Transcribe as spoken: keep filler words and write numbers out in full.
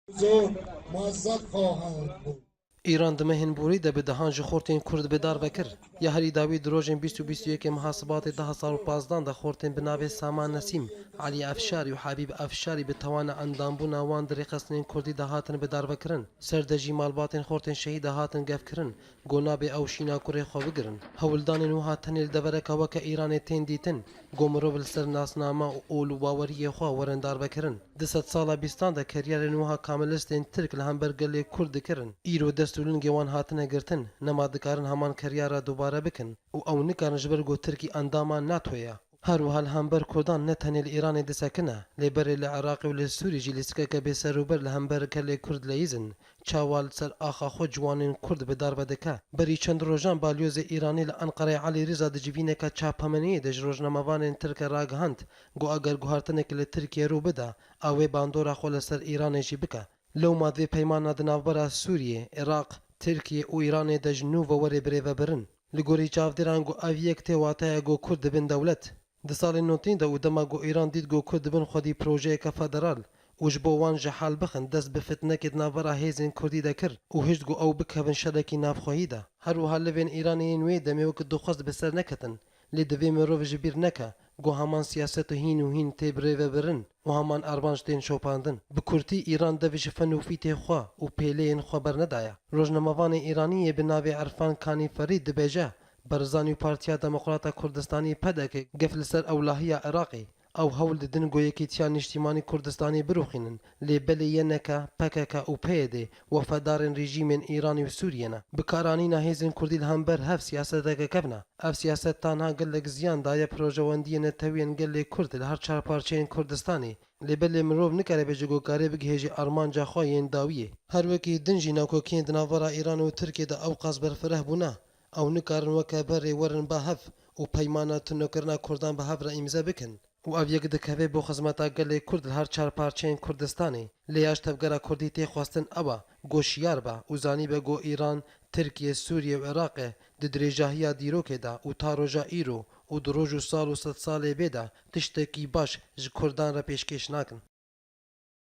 Zor muezzet xwahind bû. Îran di mehên borî de bi dehan ji xortên Kurd bi darve kir. Ya herî dawî di rojên bîst û bîst û yekê meha Sibatê du hezar û pazdeh de xortên bi navê Sama Nesîm, Elî Efşarî û Habîb Efşarî bi tawana endambûna wan di rêxistinên Kurdî de hatin bi darve kirin. Ser de jî malbatên xortên şehîd de hatin gefkirin. Go nabe ew şîna kurê xwe bigirin. Hewldanên wiha tenê li devereka weke Îranê tên dîtin. Go mirov li ser nasname û ol û baweriyê xwe werin darvekirin. Di sedsala bîstan de keryarên wiha kamelistên Tirk li hember gelê Kurd dikirin. Îro dest û lingê wan hatine girtin, nema dikarin heman keryara dubare bikin û ew nikarin ji ber ku Tirkî endama NATO ye. Her wiha li hember Kurdan ne tenê li Îranê disekine, lê berê li Iraqê û li Sûrî jî lîstikeke bêserûber li hember gelê Kurd leyîzin. Çawa li ser axa xwe ciwanên Kurd bi darve dike? Berî çend rojan balyozê Îranî li Enqereyê Elî Rîza di civîneke çapemeniyê de ji rojnamevanên Tirke ragihand, got eger guhertinekê li Tirkiye rû bide, ew ê bandora xwe li ser Îranê jî bike. Lewma divê peymana di navbera Sûriyê, Iraq, Tirkiye û Îranê de ji nû ve were birêvebirin. Li gorî çavdêran got ev yek tê wateya got Kurd dibin dewlet. Di salên notîn de û dema ku Îran dît ku Kurd dibin xwedî projeyeke federal û ji bo wan ji hal bixin, dest bi fitnekê di navbera hêzên Kurdî de kir û hişt ku ew bikevin şerekî navxwehî de. Her wiha levên Îranê yên wê demê wek dixwest bi ser neketin, lê divê mirov ji bîr neke ku heman siyaset û hîn û hîn tê birêvebirin û heman armanc tên şopandin. Bi kurtî, Îran dev ji fen û fîtê xwe û pêleyên xwe bernedaye. Rojnamevanê Îranî yê bi navê Erfan Kanî Ferîd dibêje, Barzanî û Partiya Demokrata Kurdistanî P D K gef li ser ewlahiya Iraqê. Ew hewl didin ku Yekîtiya Niştîmanî Kurdistanê birûxînin, lê belê Y N K, P K K û P Y D wefedarên rejîmên Îranî û Sûriyê ne. Bi kar anîna hêzên Kurdî li hember hev siyaseteke kevn e. Ev siyaset tanha gelek ziyan daye projewendiyên netewî yên gelê Kurd li her çar parçeyên Kurdistanê. Lê belê mirov nikare bêje ku karê bigihêje armanca xwe yên dawiyê. Her wekî din jî nakokiyên di navbera Îran û Tirkiyê de ewqas berfireh bûne. Ew nikarin weke berê werin ba hev û peymana tunekirina Kurdan bi hev re îmze bikin. Û ev yek dikeve bo xizmeta gelê Kurd li her çar parçeyên Kurdistanê. Lê ya ji tevgera Kurdî tê xwestin ew e, ku şiyar be û zanîbe ku Îran, Tirkiye, Sûriye û Iraqê di dirêjahiya dîrokê de û ta roja îro û di roj û sal û sedsalê bê de tiştekî baş ji Kurdan re pêşkêş nakin.